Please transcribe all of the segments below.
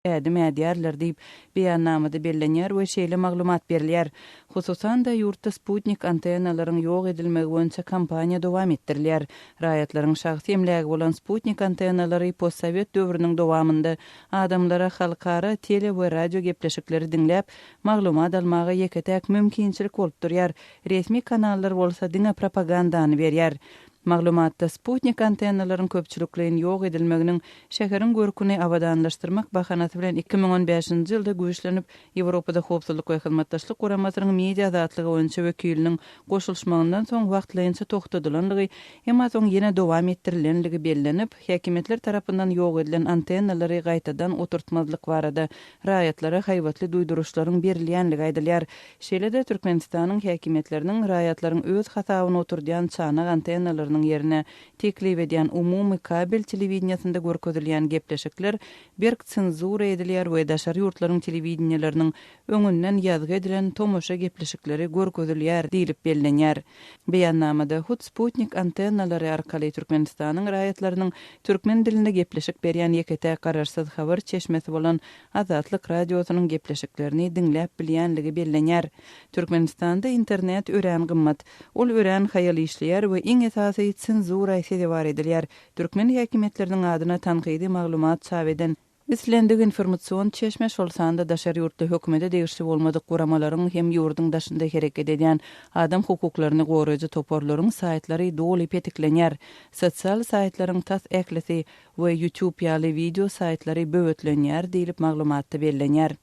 Ädim ädýärler diýip, beýannamada bellenýär we şeýle maglumat berilýär, Hususan-da, ýurtda sputnik antennalaryň ýok edilmegi boýunça kampaniýa dowam etdirilýär. Raýatlaryň şahsy emlägi bolan sputnik antennalary postsowet döwrüniň dowamynda adamlara halkara tele we radio gepleşikleri diňläp, maglumat almaga ýeke-täk mümkinçilik bolup durýar, resmi kanallar bolsa diňe propagandany berýär. Maglumatda sputnik antennalaryň köpçülikleýin ýok edilmeginiň şäheriň görküni abadanlaşdyrmak bahanasy bilen 2015-nji ýylda güýçlenip, Ýewropada Howpsuzlyk we Hyzmatdaşlyk Guramasynyň media azatlygy boýunça wekiliniň goşulyşmagyndan soň wagtlaýynça togtadylandygy, emma soň ýene dowam etdirilenligi bellenip, häkimiýetler tarapyndan ýok edilen antennalary gaýtadan oturtmazlyk barada raýatlara haýbatly duýduryşlaryň berilýänligi aýdylýar. Şeýle-de, Türkmenistanyň häkimiýetleriniň raýatlaryň öz hasabyna oturdýan çanak antennalarynyň ýerine teklip edýän umumy kabel telewideniýesinde görkezilýän gepleşikler berk senzura edilýär we daşary ýurtlaryň telewideniýeleriniň öňünden ýazgy edilen tomaşa gepleşikleri görkezilýär diýlip bellenýär. Beýannamada hut sputnik antennalary arkaly Türkmenistanyň raýatlarynyň türkmen dilinde gepleşik berýän ýeke-täk garaşsyz habar çeşmesi bolan Azatlyk Radiosynyň gepleşiklerini diňläp bilýänligi bellenýär. Türkmenistanda internet örän gymmat. Ol örän haýal işleýär we iň esasy senzura sezewar edilýär. Türkmen häkimiýetleriniň adyna tankydy maglumat çap eden islendik informasion çeşme, şol sanda daşary ýurtly hökümete degişli bolmadyk guramalaryň hem ýurduň daşynda hereket edýän adam hukuklaryny goraýjy toparlaryň saýtlary doly petiklenýär. Sosial saýtlaryň tas ählisi we YouTube ýaly wideo saýtlary böwetlenýär diýlip maglumatda bellenýär.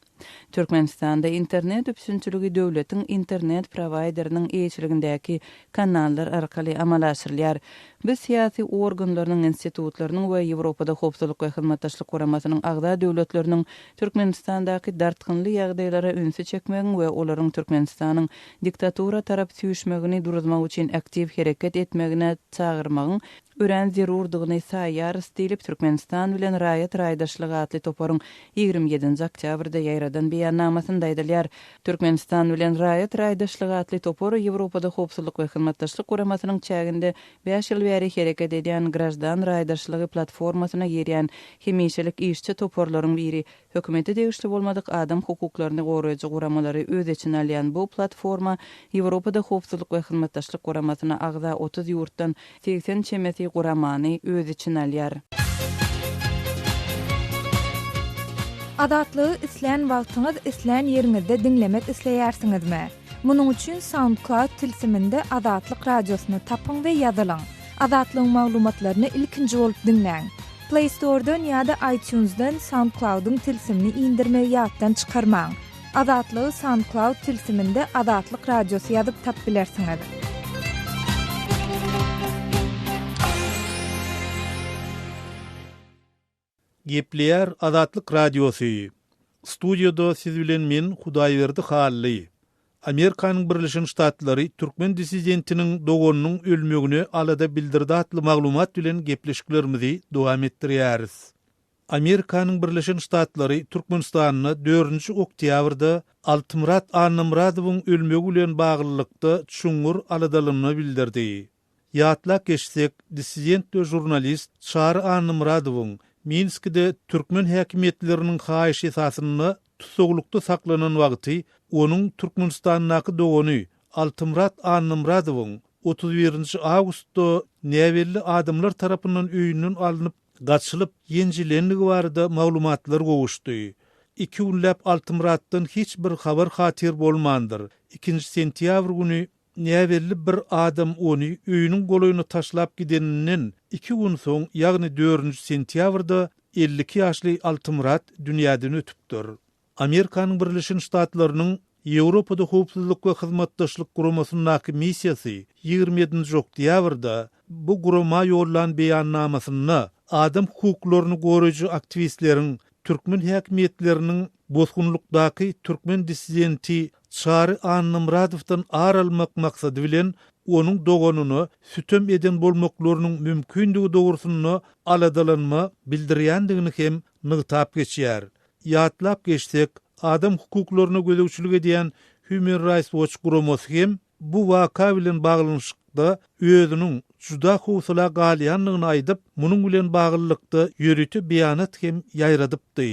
Türkmenistanda internet üpjünçiligi döwletiň internet prowaýderiniň eýeçiligindäki kanallar arkaly amala aşyrylýar. Biz syýasy organlarynyň, institutlarynyň we Ýewropada Howpsuzlyk we Hyzmatdaşlyk Guramasynyň agza döwletleriniň Türkmenistandaky dartgynly ýagdaýlara ünsi çekmegiň we olaryň Türkmenistanyň diktatura tarap süýşmegini duruzmak üçin aktiw hereket etmegine çagyrmagyň örän zerurdygyny saýýarys diýlip, Türkmenistan bilen raýat raýdaşlygy atly toparyň 27-nji oktýabrda ýaýradan beýannamasynda aýdylýar. Türkmenistan bilen raýat raýdaşlygy atly topar Ýewropada Howpsuzlyk we Hyzmatdaşlyk Guramasynyň çäginde bäş ýyl bäri hereket edýän graždan raýdaşlygy platformasyna girýän hemişelik işçi toparlaryň biri Hökümete degişli bolmadyk adam hukuklaryny goraýjy guramalary öz içine alýan bu platforma Ýewropada Howpsuzlyk we Hyzmatdaşlyk Guramasyna agza 30 ýurtdan 80 çemesi guramany öz içine alýar. Azatlygy islän wagtyňyz, islän ýeriňizde diňlemek isleýärsiňizmi? Munuň üçin SoundCloud tilsiminde Azatlyk Radiosyny tapyň we ýazylyň. Azatlygyň maglumatlaryny ilkinji bolup diňläň. Play Store-dan ýa-da iTunes-dan SoundCloud-yň tilsimini indirmegi ýatdan çykarmaň. Azatlygy SoundCloud tilsiminde Azatlyk Radiosy ýazyp tap bilersiňiz. Gepleýär Azatlyk Radiosy. Studiýada siz bilen men Hudaýberdi Hally. Amerikanyň Birleşen Ştatlary türkmen dissidentiniň doganynyň ölmegine alada bildirdi atly maglumat bilen gepleşiklerimizi dowam etdirýäris. Amerikanyň Birleşen Ştatlary Türkmenistanda dördünji oktýabrda Altymyrat Annamyradowyň ölmegi bilen baglylykda çuňňur aladalanma bildirdi. Ýatlap geçsek, dissident we žurnalist Çary Annamyradowyň Minskide türkmen häkimiýetleriniň haýyşy esasynda tussaglykda saklanan wagty onuň Türkmenistandaky dogany Altymyrat Annamyradowyň 31 nji awgustda näbelli adamlar tarapyndan öýünden alnyp gaçylyp ýenjilendigi barada maglumatlar gowuşdy. Iki günläp Altymyratdan hiç bir habar-hatyr bolmandyr. Ikinji sentýabr güni Näbelli bir adam ony öýüniň golaýyna taşlap gideninden iki gün soň, ýagny dördünji sentýabrda 52 ýaşly Altymyrat dünýäden ötüpdir. Amerikanyň Birleşen Ştatlarynyň Ýewropada Howpsuzlyk we Hyzmatdaşlyk Guramasyndaky missiýasy 27-nji oktýabrda bu gurama ýollan beýannamasynda adam hukuklaryny goraýjy aktiwistleriň türkmen häkimiýetleriniň bosgunlykdaky türkmen dissidenti Çary Annamyradowdan ar almak maksady bilen onuň doganyna sütem eden bolmaklarynyň mümkindigi dogrusynda aladalanma bildirýändigini hem nygtap geçýär. Ýatlap geçsek, adam hukuklaryna gözegçilik edýän Human Rights Watch guramasy hem bu waka bilen baglanyşykda özüniň juda howsala galýandygyny aýdyp, munuň bilen baglylykda ýörite beýanat hem ýaýradypdy.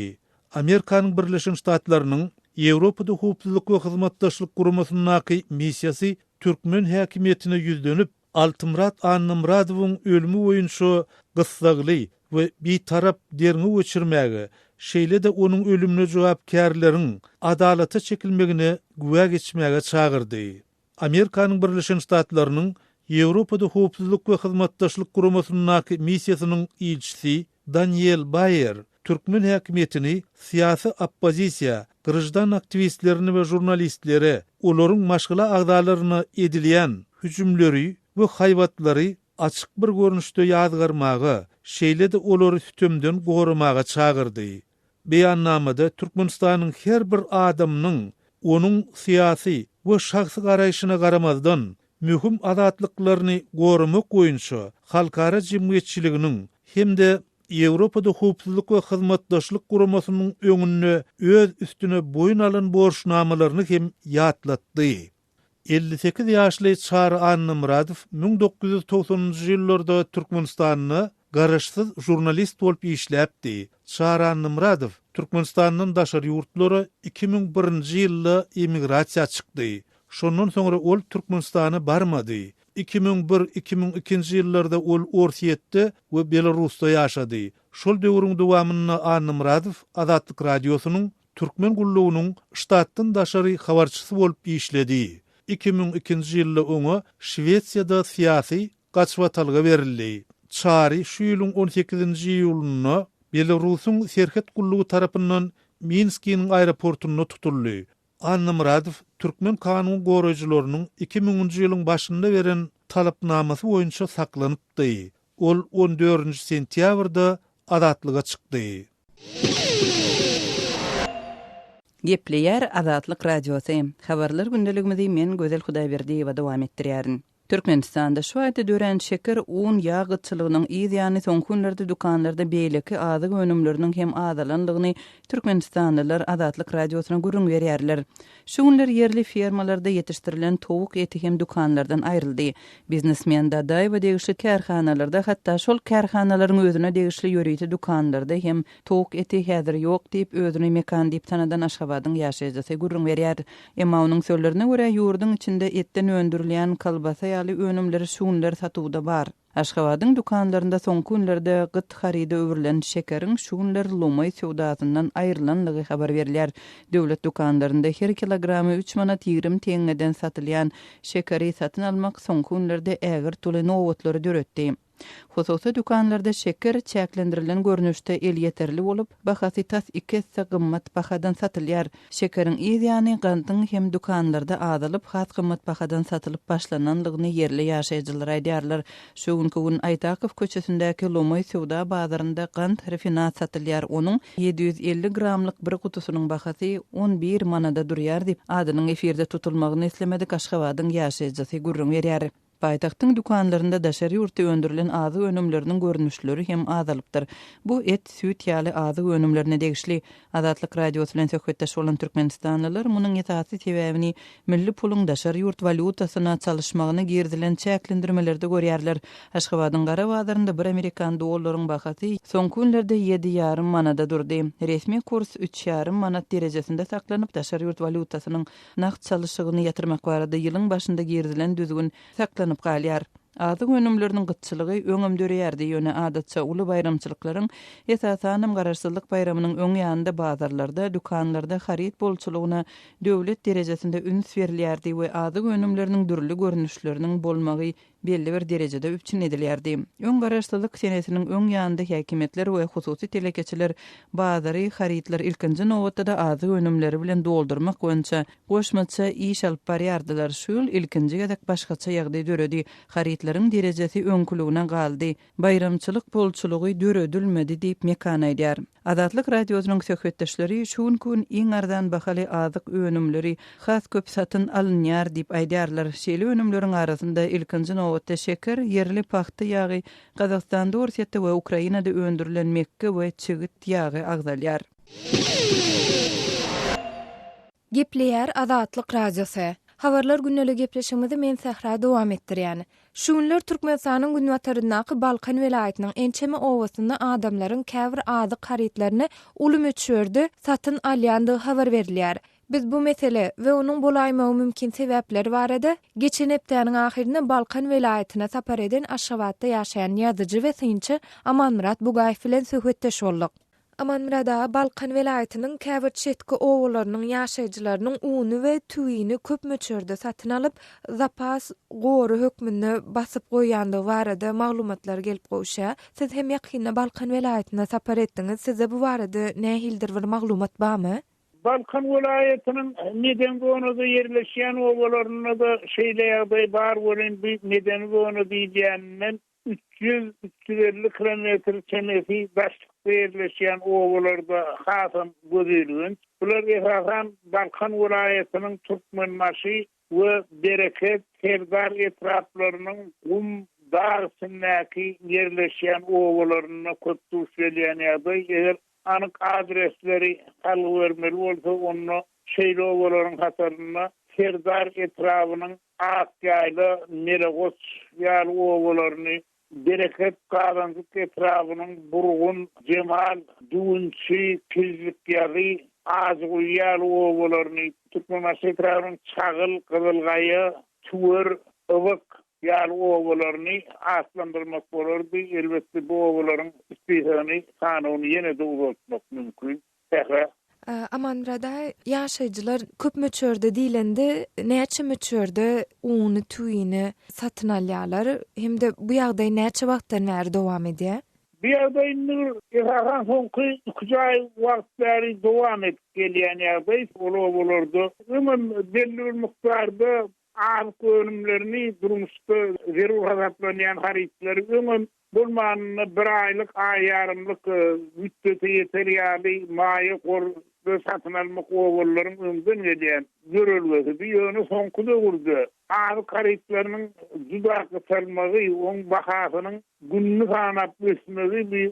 Amerikanyň Birleşen Ştatlarynyň Ýewropada Howpsuzlyk we Hyzmatdaşlyk Guramasyndaky missiýasy türkmen häkimiýetine ýüzlenip, Altymyrat Annamyradowyň ölümi boýunça gyssagly we bitarap derňew geçirmäge, şeýle-de onuň ölümine jogapkärleriň adalata çekilmegine güwä geçmäge çagyrdy. Amerikanyň Birleşen Ştatlarynyň Ýewropada Howpsuzlyk we Hyzmatdaşlyk Guramasyndaky missiýasynyň ilçisi Daniel Baýer türkmen häkimiýetini syýasy oppozisiýa, graždan aktiwistlerine we žurnalistlere, olaryň maşgala agzalaryna edilýän hüjümleri we haýbatlary açyk bir görnüşde ýazgarmaga, şeýle-de olary sütemden goramaga çagyrdy. Beýannamada Türkmenistanyň her bir adamynyň, onuň syýasy we şahsy garaýşyna garamazdan, möhüm azatlyklaryny goramak boýunça halkara jemgyýetçiliginiň hem-de Ýewropada Howpsuzlyk we Hyzmatdaşlyk Guramasynyň öňünde öz üstüne boýun alan borçnamalaryny hem ýatlatdy. 58 ýaşly Çary Annamyradow 1990-njy ýyllarda Türkmenistanda garaşsyz žurnalist bolup işläpdi. Çary Annamyradow Türkmenistandan daşary ýurtlara 2001-nji ýylda emigrasiýa çykdy. Şondan soňra ol Türkmenistana barmady. 2001, 2002-nji ýyllarda ol Orsýetde we Belarusda ýaşady. Şol döwrüň dowamynda Annamyradow Azatlyk Radiosynyň Türkmen gullugynyň ştatdan daşary habarçysy bolup işledi. 2002-nji ýylda oňa Şwesiýada syýasy gaçybatalga berildi. Çary şu ýylyň on sekizinji iýulynda Belarusyň serhet gullugy tarapyndan Minskiniň aeroportynda tutuldy. Annamyradow türkmen kanun goraýjylarynyň iki müňünji ýylyň başynda beren talapnamasy boýunça saklanypdy. Ol on dördünji sentýabrda azatlyga çykdy. Gepleýär Azatlyk Radiosy. Habarlar gündeligimizi men Gözel Hudaýberdiýewa dowam etdirýärin. Türkmenistanda şu aýda dörän şeker, un, ýag gytçylygynyň yz ýany soňky günlerde dükanlarda beýleki azyk önümleriniň hem azalandygyny türkmenistanlylar Azatlyk Radiosyna gürrüň berýärler. Şu günler ýerli fermalarda ýetişdirilen towuk eti hem dükanlardan aýryldy. Biznesmen Dadaýewe degişli kärhanalarda, hatda şol kärhanalaryň özüne degişli ýörite dükanlarda hem towuk eti häzir ýok diýip, özüni Mekan diýip tanadan Aşgabadyň ýaşaýjysy gürrüň berýär. Emma onuň sözlerine görä, ýurduň içinde etden öndürilýän kolbasa ýaly önümler şu günler satuwda bar. Aşgabadyň dükanlarynda soňky günlerde gyt haryda öwrülen şekeriň şu günler lomaý söwdasyndan aýrylandygy habar berilýär. Döwlet dükanlarynda her kilogramy üç manat 20 teňňeden satylýan şekeri satyn almak soňky günlerde ägirt uly nobatlary döretdi. Hususy dükanlarda şeker çäklendirilen görnüşde elýeterli bolup, bahasy tas iki esse gymmat bahadan satylýar. Şekeriň yz ýany gandyň hem dükanlarda azalyp, has gymmat bahadan satylyp başlanandygyny ýerli ýaşaýjylar aýdýarlar. Şu günki gün Aýtakow köçesindäki lomaý söwda bazarynda gant rafinad satylýar, onuň 750 gramlyk bir gutusynyň bahasy on bir manada durýar diýip, adynyň efirde tutulmagyny islemedik Aşgabadyň ýaşaýjysy gürrüň berýär. Paýtagtyň dükanlarynda daşary ýurtda öndürilen azyk önümleriniň görnüşleri hem azalypdyr. Bu et, süýt ýaly azyk önümlerine degişli. Azatlyk Radiosy bilen söhbetdeş bolan türkmenistanlylar munuň esasy sebäbini milli puluň daşary ýurt walýutasyna çalyşmagyna girizilen çäklendirmelerde görýärler. Aşgabadyň gara bazarynda bir amerikan dollaryň bahasy soňky günlerde ýedi ýarym manada durdy. Resmi kurs üç ýarym manat derejesinde saklanyp, daşary ýurt walýutasynyň Nagt çalyşygyny ýatyrmak barada ýylyň başynda girizilen düzgün saklanyp galýar. Azyk önümleriniň gytçylygy öňem döreýärdi, ýöne adatça uly baýramçylyklaryň, esasanam Garaşsyzlyk baýramynyň öň ýanynda bazarlarda, dükanlarda haryt bolçulygyna döwlet derejesinde üns berilýärdi we azyk önümleriniň dürli görnüşleriniň bolmagy belli bir derejede üpjün edilýärdi. Öň Garaşsyzlyk senesiniň öň ýanynda häkimiýetler we hususy telekeçiler bazary harytlar, ilkinji nobatda-da azyk önümleri bilen doldurmak boýunça goşmaça iş alyp barýardylar. Şu ýyl ilkinji gezek başgaça ýagdaý döredi, harytlaryň derejesi öňküligine galdy, baýramçylyk bolçulygy döredilmedi diýip, Mekan aýdýar. Azatlyk Radiosynyň söhbetdeşleri şu günki gün iň arzan bahaly azyk önümleri has köp satyn alynýar diýip aýdýarlar. Şeýle önümleriň arasynda ilkinji nobatda şeker, ýerli pagta ýagy, Gazagystanda, Orsýetde we Ukrainada öndürilen mekge we çigit ýagy agzalýar. Gepleýär Azatlyk Radiosy. Habarlar gündeli gepleşigimizi men Sähra dowam etdirýän. Şu günler Türkmenistanyň günbataryndaky Balkan welaýatynyň ençeme obasynda adamlaryň käbir azyk harytlaryny uly möçberde satyn alýandygy habar berilýär. Biz bu mesele we onuň bolaýmagy mümkin sebäpleri barada geçen hepdäniň ahyrynda Balkan welaýatyna sapar eden Aşgabatda ýaşaýan ýazyjy we synçy Amanmyrat Bugaýew bilen söhbetdeş bolduk. Amanmyrat aga, Balkan welaýatynyň käbir çetki obalarynyň ýaşaýjylarynyň uny we tüwini köp möçberde satyn alyp, zapas gory hökmünde basyp goýýandygy barada maglumatlar gelip gowuşýar. Siz hem ýakynda Balkan welaýatyna sapar etdiňiz. Sizde bu barada nähilidir bir maglumat barmy? Balkan welaýatynyň medeni zonada ýerleşýän obalarynda-da şeýle ýagdaý bar welin, bu medeni zona diýilýäninden 300, 350 kilometr çemesi daşlykda ýerleşýän obalarda hasam gözilginç. Bular esasan Balkan welaýatynyň Türkmenbaşy we Bereket, Serdar etraplarynyň gum, dag içindäki ýerleşýän obalarynda köp duş gelýän ýagdaý. Eger anyk adresleri salgy bermeli bolsa, onda şeýle obalaryň hatarynda Serdar etrabynyň Akýaýla, Melegoç ýaly obalaryny, Bereket, Gazanjyk etrabynyň Burgun, Jemal, Düwünçi, Kižžikýazy, Ajyguýy ýaly obalaryny, Türkmenbaşy etrabynyň Çagyl, Gyzylgaýa, Tüwer, Ybyk ýaly obalaryny atlandyrmak bolardy. Elbetde, bu obalaryň spisogyny, sanawyny ýene-de uzaltmak mümkin. Sähra. Amanmyrat aga, ýaşaýjylar köp möçberde diýlende näçe möçberde uny, tüwini satyn alýarlar hem-de bu ýagdaý näçe wagtdan bäri dowam edýär? Bu ýagdaý indi bir esasan soňky iki-üç aý wagt bäri dowam edip gelýän ýagdaý. Ol obalarda öňem belli bir mukdarda azyk önümlerini, durmuşda zerur hasaplanýan harytlary öňem Bolmanynda bir aýlyk, aý ýarymlyk mütdete ýeter ýaly maýa gorda satyn almak obalylaryň öňden gelýän ýörelgesidi. Ýöne soňky döwürde azyk harytlarynyň juda gytalmagy, oň bahasynyň gününi sanap ösmegi bu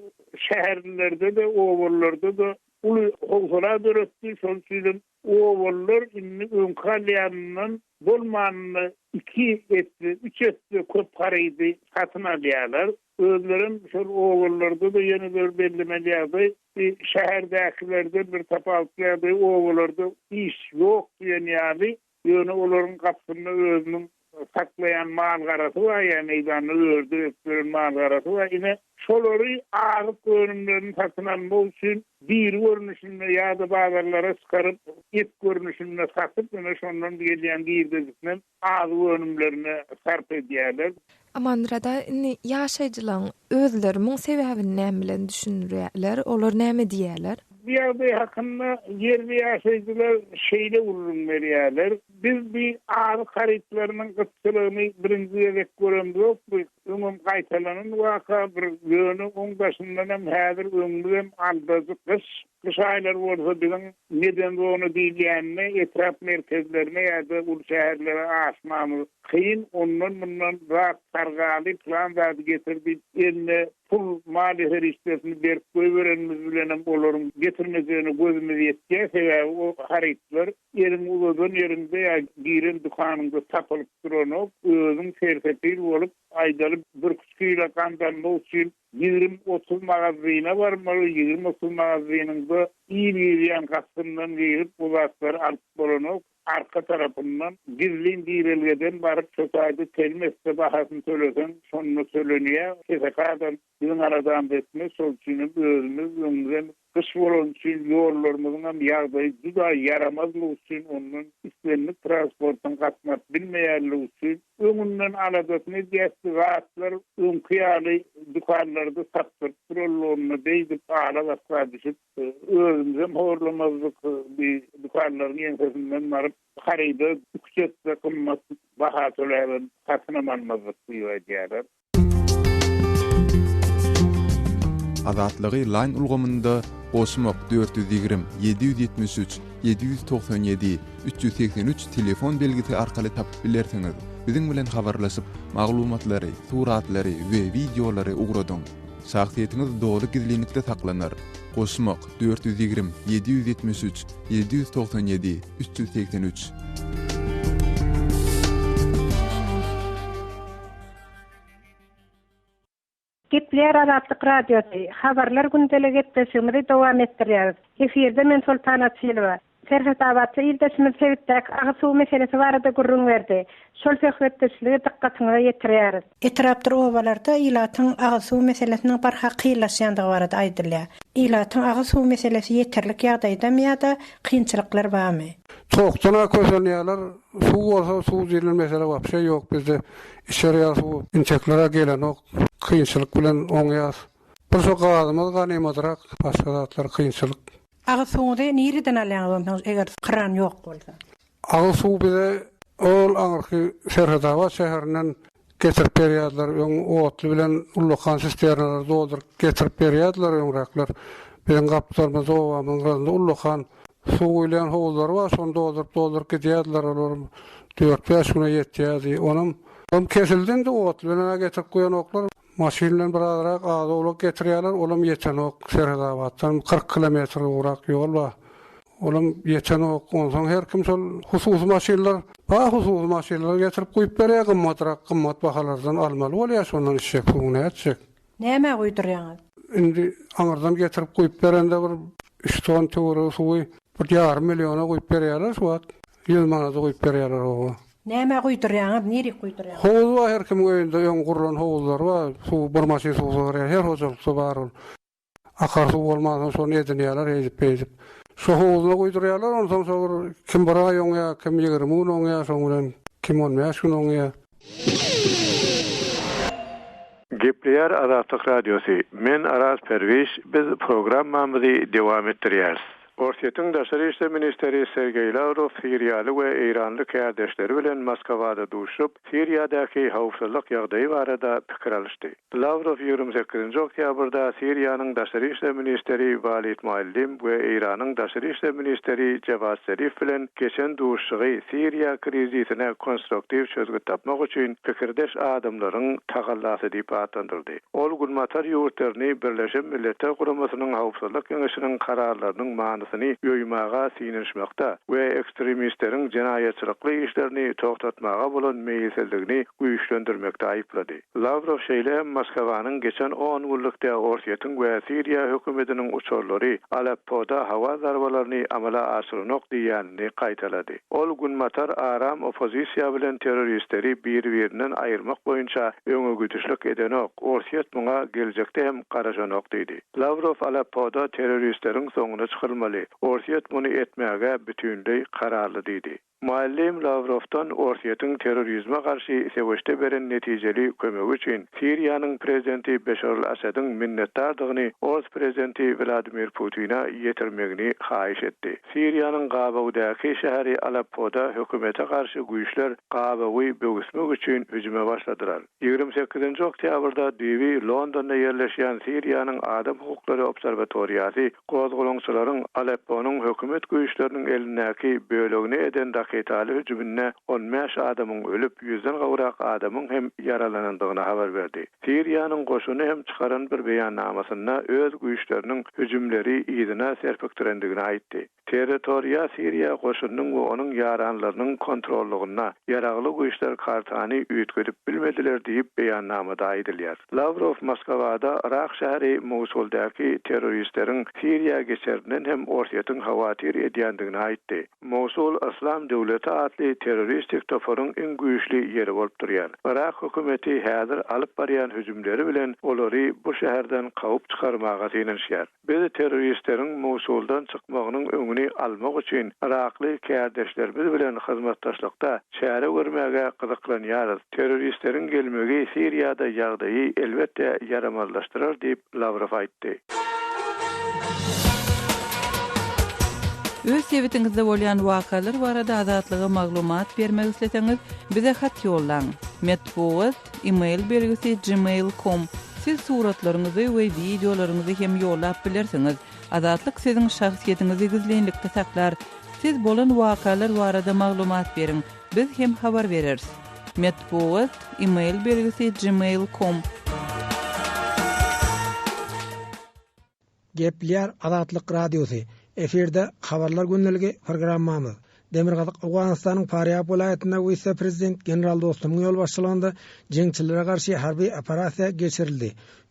şäherlilerde-de, obalylarda-da uly howsala döretdi. Şol üçinem Obalylar indi öňki alýanyndan bolmanynda iki esse, üç esse köp harydy satyn alýarlar. Özlerem şol obalylarda-da ýene bir bellemeli ýagdaý, bir şäherdäkilerden bir tapawutly ýagdaý obalarda iş ýok diýen ýaly, ýöne olaryň gapysynda özüniň saklaýan mal-garasy bar, ýa meýdanda örüde gezip ýören mal-garasy bar. Ine, şolary azyk önümlerini satyn almak üçin diri görnüşinde ýa-da bazarlara çykaryp, et görnüşinde satyp, ine, şondan gelýän girdejisinem azyk önümlerine sarp edýärler. Amanmyrat aga, indi ýaşaýjylaryň özleri muň sebäbini näme bilen düşündirýärler? Olar näme diýýärler? Bu ýagdaý hakynda ýerli ýaşaýjylar şeýle gürrüň berýärler, Biz bi azyk harytlarynyň gytçylygyny birinji gezek göremzok, bu öňem gaýtalanan waka, bir ýöne oň daşyndanam häzir öňümizem aldajy gyş, gyş aýlary bolsa biziň meden zona diýilýänine etrap merkezlerine ýa-da uly şäherlere aşmamyz kyn, ondan-mundan zat sargaly, pylan zady getir diýip eline pul, maliýe serişdesini berip goýberenimiz bilenem olaryň getirmejegine gözümiz ýetýär, sebäbi o harytlar Eliňi uzadan ýeriňde ýa giren dükanyňda tapylyp duranok, özüň sersepil bolup, aýdaly birküç kilo gant almak üçin 20-30 magazyna barmaly, 20-30 magazynyňda il girýän gapysyndan girip bu zatlary alyp bolanok, arka tarapyndan gizlin girelgeden baryp şo taýda telim esse bahasyny töleseň şonda tölenýär, keseki adam Biziň aladamyz etmez, şol üçinem özümiz öňümizem gyş bolany üçin ýollarymyzyňam ýagdaýy juda ýaramazlygy üçin ondan islendik transportyň gatnap bilmeýänligi üçin öňünden aladasyny edýäs-de zatlar öňki ýaly dükanlarda tapdyryp duranlygynda beýdip ala-basga düşüp özümizem horlamazdyk bi dükanlaryň ýeňsesinden baryp haryda üç esse gymmat baha töläbem satynam almazdyk diýip aýdýarlar. Azatlygy Line ulgamynda goşmak 420 773 797 383 telefon belgisi arkaly tapyp bilersiňiz. Biziň bilen habarlaşyp, maglumatlary, suratlary we wideolary ugradyň. Şahsyýetiňiz doly gizlinlikde saklanar. Goşmak 420 773 797 383. Gepleýär Azatlyk Radiosy, Habarlar gündeligi gepleşigimizi dowam etdirýäris. Efirde men Soltan Açylowa. Serhetabatly ildeşimiz sebitdäki agyz suwy meselesi barada gürrüň berdi. Şol söhbetdeşligi dykgatyňyza ýetirýäris. Etrapdyr obalarda ilatyň agyz suw meselesiniň barha kynlaşýandygy barada aýdylýar. Ilatyň agyz suw meselesi ýeterlik ýagdaýdamy ýa-da kynçylyklar barmy? Tokdan-a kösenýärler, suw bolsa suw diýlen mesele wapşe ýok bizde. Içer ýaly suw intekler-ä gelenok, kynçylyk bilen oňýas. Bir şo gazymyz ganymadrak, başga zatlar kynçylyk. Agyz suwuňyzy nireden alýaňyz onsoň eger kran ýok bolsa? Agyz suw bize ol aňyrky Serhetabat şäherinden getirip berýärdiler. Öň otly bilen ullakan sisternalary dolduryp getirip berýärdiler öňräkler. Biziň gapdalymyzda obamyzyň gyrasynda ullakan suw guýulýan howuzlary bar, şony dolduryp-dolduryp gidýärdiler. Olar dört-bäş güne ýetýärdi. Onam kesildi indi otly bilen-ä getirip guýanoklar. Maşyn bilen birazrak az-owlak getirýärler, olam ýetenok. Serhetabatdan 40 kilometr gowrak ýol bar. Olam ýetenok. Onsoň her kim şol hususy maşynlar bar, hususy maşynlar getirip guýup berýär, gymmatrak, gymmat bahalardan almaly bolýar şondan içjek suwuňy nätjek. Nämä guýdurýaňyz? Indi aňyrdan getirip guýup berende bir üç ton töweregi suwy bir ýarym milliona guýup berýärler şu wagt. Ýüz manada guýup berýärler oba. Nämä guýdurýaňyz, nirik guýdurýaňyz? Howuz bar her kimiň öýünde öň gurlan howuzlary bar, suw bir maşyn suw sygyrýar, her hojalykda bar ol. Akar suw bolmansoň şony edinýärler eýdip-beýdip. Şo howuzuna guýdurýarlar, onsoň şo bir kim bir aý oňýar, kim 20 gün oňýar şoň bilen, kim on bäş gün oňýar. Gepleýär Azatlyk Radiosy, Men Araz Perwiş, biz programmamyzy dowam etdirýäris. Orsýetiň daşary işler ministri Sergeý Lawrow siriýaly we eýranly kärdeşleri bilen Moskwada duşup, Siriýadaky howpsuzlyk ýagdaýy barada pikir alyşdy. Lawrow 28-nji oktýabrda Siriýanyň daşary işler ministri Walid Muallim we Eýranyň daşary işler ministri Jawad Zarif bilen geçen duşuşygy Siriýa krizisine konstruktiw çözgüt tapmak üçin pikirdeş adamlaryň tagallasy diýip atlandyrdy. Ol Günbatar ýurtlaryny Birleşen Milletler Guramasynyň Howpsuzlyk Geňeşiniň kararlarynyň manysyny ýoýmaga synanyşmakda we ekstremistleriň jenaýatçylykly işlerini togtatmaga bolan meýilsizligini güýçlendirmekde aýyplady. Lawrow şeýle hem Moskwanyň geçen on günlükde Orsýetiň we Siriýa hökümetiniň uçarlary Aleppoda howa zarbalaryny amala aşyranok diýýänini gaýtalady. Ol Günbatar aram oppozisiýa bilen terroristleri bir-birinden aýyrmak boýunça öňegidişlik edenok, Orsýet muňa geljekde hem garaşanok diýdi. Lawrow Aleppoda terroristleriň soňuna çykylmaly, Orsýet muny etmäge bütinleý kararly diýdi. Muallim Lawrowdan Orsýetiň terrorizme garşy söweşde beren netijeli kömegi üçin Siriýanyň prezidenti Beşar al-Assadyň minnetdardygyny ors prezidenti Wladimir Putine ýetirmegini haýyş etdi. Siriýanyň gabawdaky şäheri Aleppoda hökümete garşy güýçler gabawy böwüsmek üçin hüjüme başladylar. 28-nji oktýabrda düýbi Londonda ýerleşýän Siriýanyň Adam hukuklary obserwatoriýasy gozgalaňçylaryň Alepponyň hökümet güýçleriniň elindäki bölegine eden raketaly hüjüminde 15 adamyň ölüp, ýüzden gowrak adamyň hem ýaralanandygyny habar berdi. Siriýanyň goşuny hem çykaran bir beýannamasynda öz güýçleriniň hüjümleri yzyna serpikdirendigini aýtdy. Territoriýa Siriýa goşunynyň we onuň ýaranlarynyň kontrollygynda, ýaragly güýçler kartany üýtgedip bilmediler diýip, beýannamada aýdylýar. Lawrow Moskwada Yrak şäheri Mosuldaky terroristleriň Siriýa geçerinden hem Orsýetiň howatyr edýändigini aýtdy. Mosul Yslam döwleti atly terroristik toparyň iň güýçli ýeri bolup durýar. Yrak hökümeti häzir alyp barýan hüjümleri bilen olary bu şäherden kowup çykarmaga synanyşýar. Biz terroristleriň Mosuldan çykmagynyň öňüni almak üçin yrakly kärdeşlerimiz bilen hyzmatdaşlykda çäre görmäge gyzyklanýarys. Terroristleriň gelmegi Siriýada ýagdaýy elbetde ýaramazlaşdyrar diýip, Lawrow aýtdy. Öz sebitiňizde bolýan wakalar barada Azatlyga maglumat bermek isleseňiz, bize hat ýollaň. Metbugat, e-mail belgisi gmail com. Siz suratlaryňyzy we wideolaryňyzy hem ýollap bilersiňiz. Azatlyk siziň şahsyýetiňizi gizlinlikde saklar. Siz bolan wakalar barada maglumat beriň, biz hem habar bereris. Metbugat, e-mail belgisi gmail com. Gepleýär Azatlyk Radiosy, Efirde Habarlar gündeligi programmamyz. Demirgazyk Owganystanyň Farýab welaýatynda wise-prezident general Dostumyň ýolbaşçylygynda jeňçilere garşy harby operasiýa geçirildi.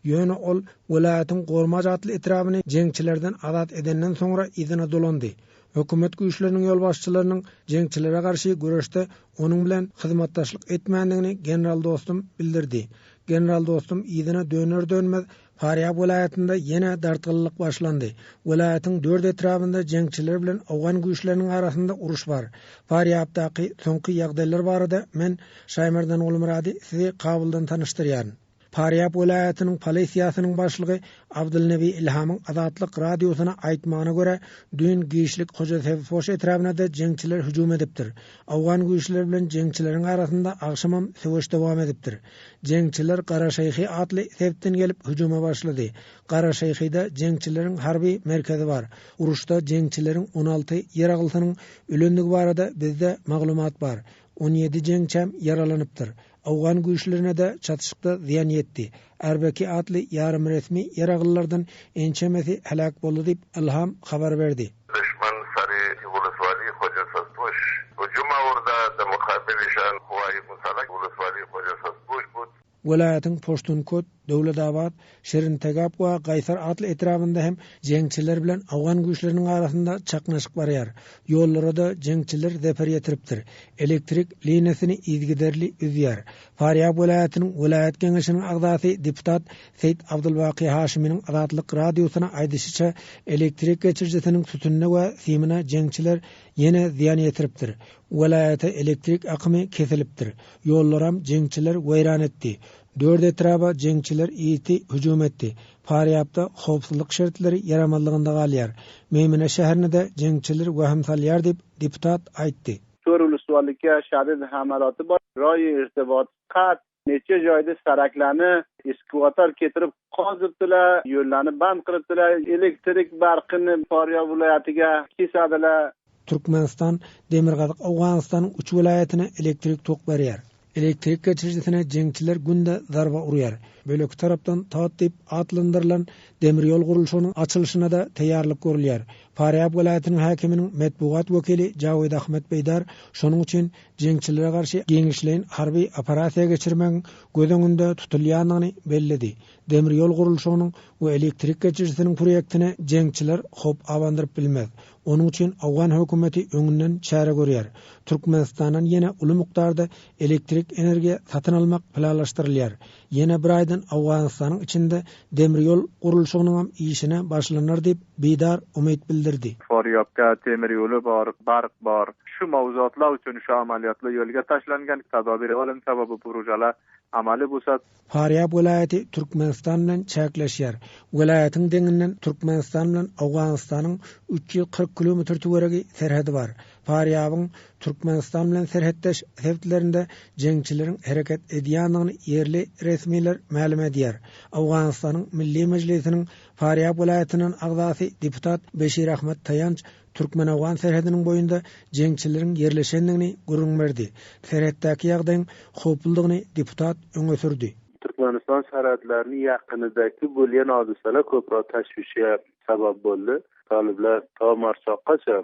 Ýöne ol welaýatyň Gormaj atly etrabyny jeňçilerden azat edenden soňra yzyna dolandy. Hökümet güýçleriniň ýolbaşçylarynyň jeňçilere garşy göreşde onuň bilen hyzmatdaşlyk etmändigini general Dostum bildirdi. General Dostum yzyna döner-dönmez Farýab welaýatynda ýene dartgynlylyk başlandy. Welaýatyň dört etrabynda jeňçiler bilen owgan güýçleriniň arasynda uruş bar. Farýabdaky soňky ýagdaýlar barada men, Şaýmerdan Gulmyrady, sizi Kabuldan tanyşdyrýaryn. Farýab welaýatynyň polisiýasynyň başlygy Abdylnebi Ilhamyň Azatlyk Radiosyna aýtmagyna görä, düýn giçlik Hojasebzpoş etrabyna-da jeňçiler hüjüm edipdir. Owgan güýçleri bilen jeňçileriň arasynda agşamam söweş dowam edipdir. Jeňçiler Garaşeýhi atly sebitden gelip hüjüme başlady. Garaşeýhide jeňçileriň harby merkezi bar. Uruşda jeňçileriň 16 ýaraglysynyň ölendigi barada bizde maglumat bar. 17 jeňçäm ýaralanypdyr. Owgan güýçlerine-de çatyşykda zyýan ýetdi. Erbeki atly ýarym resmi ýaraglylardan ençemesi heläk boldy diýip, Ylham habar berdi. Duşman sary Woloswali Hojasazpoş hüjüm awurda da mukabil-işan Huwaýi Musalak Woloswali Hojasazpoş bud. Welaýatyň Poştunkot, Döwletabat, Şirintegap we Gaýsar atly etrabynda hem jeňçiler bilen owgan güýçleriniň arasynda çaknyşyk barýar. Ýollara-da jeňçiler zeper ýetiripdir. Elektrik liniýasyny yzygiderli üzýär. Farýab welaýatynyň welaýat geňeşiniň agzasy deputat Seýit Abdulbaky Haşymynyň Azatlyk Radiosyna aýdyşyça, elektrik geçirijisiniň sütünine we simine jeňçiler ýene zyýan ýetiripdir. Welaýata elektrik akymy kesilipdir. Ýollaram jeňçiler weýran etdi. Dört etraba jeňçiler ýiti hüjüm etdi. Farýabda howpsuzlyk şertleri ýaramazlygynda galýar. Meýmene şäherine-de jeňçiler wehim salýar diýip, deputat aýtdy. Tor uluswalika şadid hamalaty bar. Roýy irtibat kat. Neçe joýda saraklany eskavator ketirip qozypdilar, yo'llarni band qilibdilar, elektrik barqini Faryob viloyatiga kesadilar. Türkmenistan Demirgazyk Owganystanyň üç welaýatyna elektrik tok berýär. Elektrik geçirijisine jeňçiler günde zarba urýar. Beýleki tarapdan Tat diýip atlandyrylan demir ýol gurluşygynyň açylyşyna-da taýýarlyk görülýär. Farýab welaýatynyň häkiminiň metbugat wekili Jawid Ahmed Beýdar şonuň üçin jeňçilere garşy giňişleýin harby operasiýa geçirmegiň göz öňünde tutulýandygyny belledi. Demir ýol gurluşygynyň we elektrik geçirijisiniň proýektine jeňçiler howp abandyryp bilmez. Onuň üçin owgan hökümeti öňünden çäre görýär. Türkmenistandan ýene uly mukdarda elektrik energiýa satyn almak planlaşdyrylýar. Ýene bir aýdan Owganystanyň içinde demir ýol gurluşygynyňam işine başlanar diýip, Bidar umyt bildirdi. Farýabda temir ýoly bar, bark bar. Şu mawzuatlar üçin şu amalýatlar ýolga taşlangan, tadabir alynsa we bu projeler amaly bolsa. Farýab welaýaty Türkmenistan bilen çäkleşýär. Welaýatyň deňinden Türkmenistan bilen Owganystanyň 340 kilometr töweregi serhedi bar. Farýabyň Türkmenistan bilen serhetdeş sebitlerinde jeňçileriň hereket edýändigini ýerli resmiler mälim edýär. Owganystanyň Milli Mejlisiniň Farýab welaýatyndan agzasy deputat Beşir Ahmad Taýanç türkmen-owgan serhediniň boýunda jeňçileriň ýerleşendigini gürrüň berdi. Serhetdäki ýagdaýyň howpludygyny deputat öňe sürdi. Türkmenistan serhetleriniň ýakynydaki bolýan hadysalar köpräk teşwüşe sebäp boldy. Talyplar ta Marçakgaça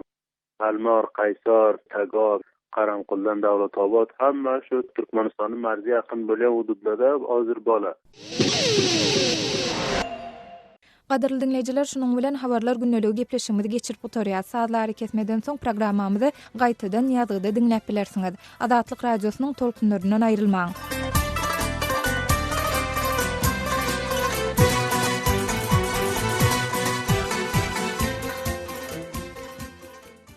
Almar, Kaýsar, Tagap, Karankuldan Dawlatabat hemme şu Türkmenistanyň merzi ýakyn bolýan hududlarda hozir bolar. Gadyrly diňleýjiler, şunuň bilen Habarlar gündeligi gepleşigimizi geçirip gutarýas. Sazly arakesmeden soň programmamyzy gaýtadan ýazgyda diňläp bilersiňiz. Azatlyk Radiosynyň tolkunlaryndan aýrylmaň.